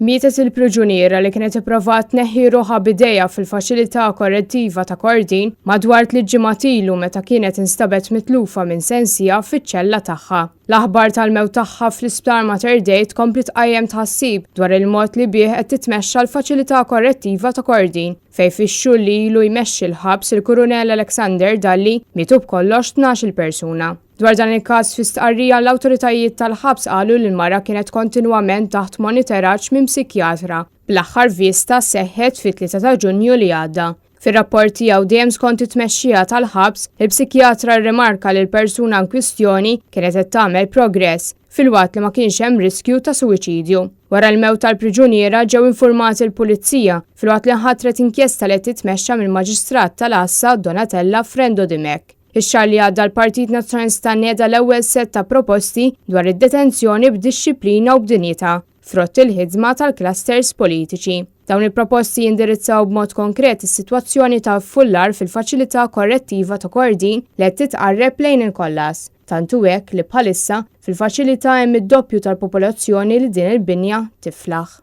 Mietet il-priġuniera li kienet ipprovat tneħħi ruħha b'idejha fil-Faċilità Korrettiva ta' Kordin madwar tliet ġimgħat ilu meta kienet instabet mitlufa minn sensiha fiċ-ċella tagħha. L-aħbar tal-mewt tagħha fl-Isptar Mater Dei tkompli tqajjem tħassib dwar il-mod li bih qed titmexxa l-Faċilità Korrettiva ta' Kordin, fejn fix-xhur li ilu jmexxi l-ħabs il-Kurunell Alexander Dalli mietu b'kollox 12-il persuna. Dwar dan il-każ fi stqarrija l-awtoritajiet tal-ħabs qalu li l-mara kienet kontinwament taħt monitoraġġ minn psikjatra, bl-aħħar vista seħħet fit-3 ta' Ġunju li għadda. Fir-rapport tiegħu dejjem skont it-tmexxija tal-ħabs, il-psikjatra rrimarka li l-persuna inkwistjoni kienet qed tagħmel progress, filwaqt li ma kienx hemm riskju ta' suwiċidju. Wara l-mewt tal-priġuniera ġew infurmati l-Pulizija, filwaqt li nħatret inkjesta li qed titmexxa mill-Maġistrat tal-Għassa Donatella Frendo Dimech. Ix-xahar li għadda l-Partit Nazzjonalista nieda l-ewwel sett ta' proposti dwar id-detenzjoni b'dixxiplina u b'dinjità, frott il-ħidma tal-clusters politiċi. Dawn il-proposti jindirizzaw b'mod konkret is-sitwazzjoni ta' ffullar fil-Faċilità Korrettiva ta' Kordin li qed titqarreb lejn il-kollass. Tant hu hekk li bħalissa, fil-faċilità hemm id-doppju tal-popolazzjoni li din il-binja tiflaħ.